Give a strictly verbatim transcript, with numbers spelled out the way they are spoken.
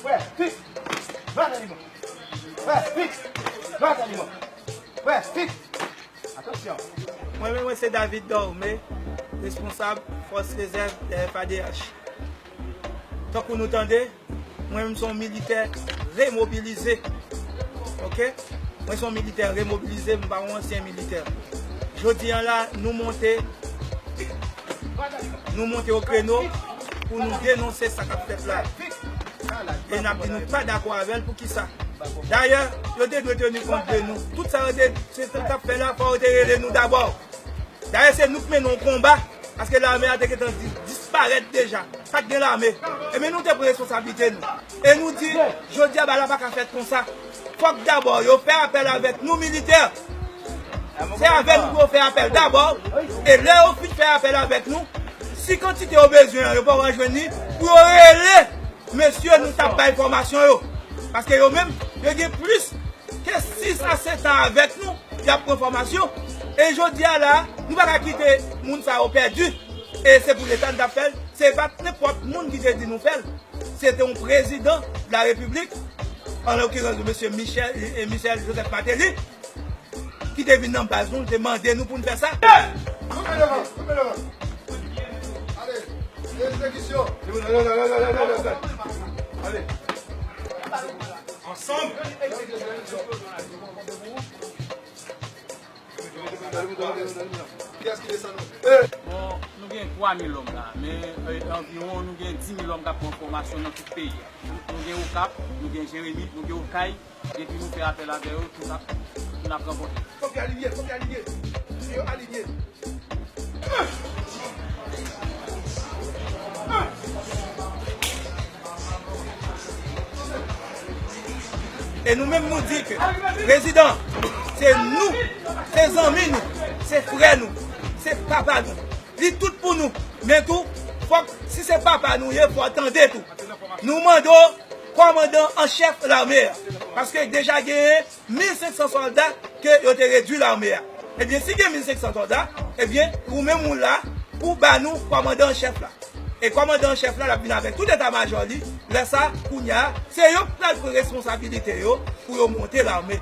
Frè, fiks! Bat animal! Frè, fiks! Bat animal! Frè, fiks! Atansyon! Mwen menm, mwen se David Dormé, responsab fòs rezèv de F A D H. Tankou nou tande, mwen menm se yon militè remobilize. Oke? Mwen se yon militè remobilize, m pa yon ansyen militè. Jodi a la, nou monte, nou monte o kreno pou nou denonse sa k ap fèt la. E n ap di nou pa dakò avè l. Poukisa? Dayè, yo te dwe teni kont de nou. Tout sa yo te, se, se t ap fè la, fò yo te rele nou dabò. Dayè, se nou k mennen yon konba, paske lame a te gentan di-, disparèt deja. Pa t gen lame. Ebyen, nou te pran responsablite nou. E nou di, jodi a, bagay la pa ka fèt konsa. Fòk dabò yo fè apèl avèk nou, militè. Se avè nou pou yo fè apèl dabò. E lè yo fin fè apèl avèk nou, si kantite yo bezwen an, yo pa ka jwenn li, pou yo rele mesye nou t ap bay fòmasyon yo. Paske yo menm, yo gen plis ke sis a sèt an avèk nou, y ap pran fòmasyon. E jodi a la, nou pa ka kite moun sa yo pèdi. E se pou Leta n t ap fè l. Se pa t nenpòt moun ki te di nou fè l. Se te yon prezidan de la Repiblik, an lokirans mesye Michel, e, Michel Joseph Martelly, ki te vin nan baz nou, te mande nou pou n fè sa. Koupe devan, koupe devan. Ale, egzekisyon. Ale. Ansanm. Kiyès ki desann nou? Bon, nou gen twa mil òm la, men, e, anviwon nou gen dis mil òm k ap pran fòmasyon nan tout peyi a. Nou, nou gen Okap, nou gen Jeremi, nou gen Okay, depi nou fè apèl avè yo, tout ap, n ap rankontre. Fòk yo alinye, fòk yo alinye. Fòk yo alinye. E nou menm nou di ke prezidan, se nou, se zanmi nou, se frè nou, se papa nou. Li tout pou nou. Men tou, fòk, si se papa nou ye, fò tande tou. Nou mande w, kòmandan an chèf lame a. Paske deja genyen mil senk san sòlda ke yo te redui lame a. Ebyen, si gen mil senk san sòlda, ebyen, ou menm ou la pou ba nou kòmandan an chèf la. E kòmandan an chèf la, l ap vin avèk tout eta majò li. Lè sa, kounye a, se yo k pral pran responsabilite yo pou yo monte lame.